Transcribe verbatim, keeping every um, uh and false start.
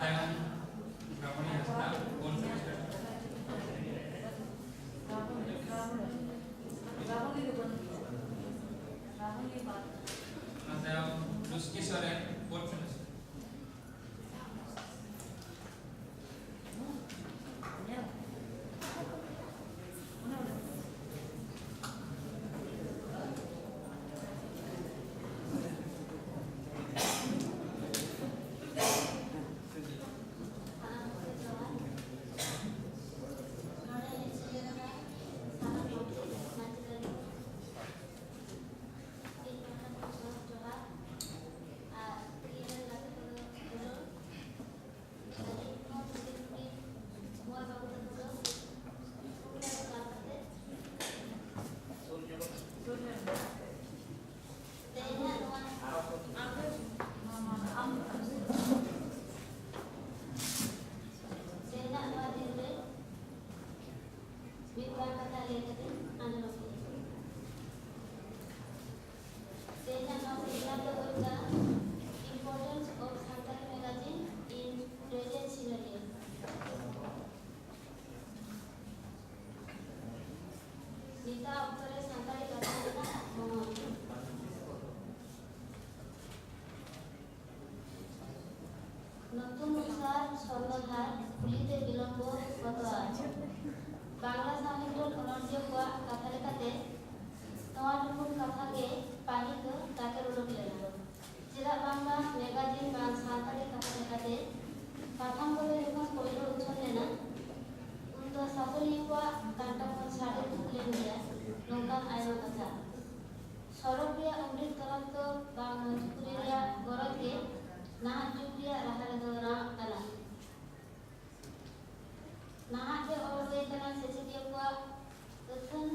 ᱛᱟᱭᱚᱢ ᱨᱟᱵᱚᱬᱤ ᱦᱟᱸᱥᱫᱟ, fourth semester᱾ ᱚᱱᱟ ᱛᱟᱭᱚᱢ ᱞᱩᱥᱠᱤ ᱥᱚᱨᱮᱱ, fourth semester᱾ ᱛᱮᱦᱮᱧᱟᱜ ᱱᱚᱣᱟ ᱫᱤᱱ ᱨᱮ ᱢᱤᱫ ᱵᱟᱨ ᱠᱟᱛᱷᱟ ᱞᱟᱹᱭ ᱠᱟᱛᱮ ᱟᱸᱡᱚᱢ ᱟᱯᱮ᱾ ᱛᱮᱦᱮᱧᱟᱜ ᱱᱚᱣᱟ seminar ᱫᱚ ᱦᱩᱭᱩᱜ ᱠᱟᱱᱟ Importance of Santali Magazine in Present Scenario᱾ ᱱᱤᱛᱟᱜ ᱚᱠᱛᱚ ᱨᱮ ᱥᱟᱱᱛᱟᱲᱤ ᱯᱟᱛᱷᱟᱢ ᱨᱮᱱᱟᱜ ᱢᱚᱦᱚᱛ᱾ ᱱᱚᱛᱩᱱ ᱩᱥᱟᱨ ᱥᱚᱨᱱᱚᱫᱷᱟᱨ ᱠᱩᱞᱤᱛᱮ ᱵᱤᱞᱚᱢᱵᱚ ᱜᱚᱛᱚᱜᱼᱟ᱾ ᱵᱟᱝᱞᱟ ᱥᱟᱶᱦᱮᱫ ᱨᱮᱱ ᱚᱱᱚᱬᱦᱤᱭᱟᱹ ᱠᱚᱣᱟᱜ ᱠᱟᱛᱷᱟ ᱞᱮᱠᱟᱛᱮ ᱱᱚᱣᱟ ᱴᱩᱠᱩᱱ ᱠᱟᱛᱷᱟ ᱜᱮ ᱯᱟᱹᱦᱤᱞ ᱫᱚ ᱛᱟᱠᱮᱨ ᱩᱰᱩᱠ ᱞᱮᱱᱟ᱾ ᱪᱮᱫᱟᱜ ᱵᱟᱝᱢᱟ ᱢᱮᱜᱟᱡᱤᱱ ᱵᱟᱝ ᱥᱟᱱᱛᱟᱲᱤ ᱠᱟᱛᱷᱟ ᱞᱮᱠᱟᱛᱮ ᱯᱟᱛᱷᱟᱢ ᱠᱚᱫᱚ ᱡᱚᱠᱷᱚᱱ ᱯᱳᱭᱞᱳ ᱩᱪᱷᱟᱹᱱ ᱞᱮᱱᱟ, ᱩᱱ ᱫᱚ ᱥᱟᱥᱚᱱᱤᱭᱟᱹ ᱠᱚᱣᱟᱜ ᱠᱟᱱᱴᱟ ᱠᱷᱚᱱ ᱥᱟᱰᱮ ᱛᱩᱫ ᱞᱮᱱ ᱜᱮᱭᱟ ᱱᱚᱝᱠᱟᱱ ᱟᱭᱢᱟ ᱠᱟᱛᱷᱟ᱾ ᱥᱚᱲᱚᱠ ᱨᱮᱭᱟᱜ ᱩᱢᱨᱤᱛ ᱛᱚᱨᱟᱛ ᱫᱚ ᱵᱟᱝ ᱢᱚᱡᱽᱵᱩᱨᱤ ᱨᱮᱭᱟᱜ ᱜᱚᱨᱚᱡᱽ ᱜᱮ ᱱᱟᱦᱟᱜ ᱡᱩᱜᱽ ᱨᱮᱭᱟᱜ ᱨᱟᱦᱟ ᱨᱮᱫᱚ ᱨᱟᱶᱟᱜ ᱠᱟᱱᱟ᱾ ᱱᱟᱦᱟᱜ ᱜᱮ ᱚᱞ ᱦᱩᱭ ᱟᱠᱟᱱᱟ ᱥᱮᱪᱮᱫᱤᱭᱟᱹ ᱠᱚᱣᱟᱜ ᱟᱹᱛᱷᱟᱹᱱ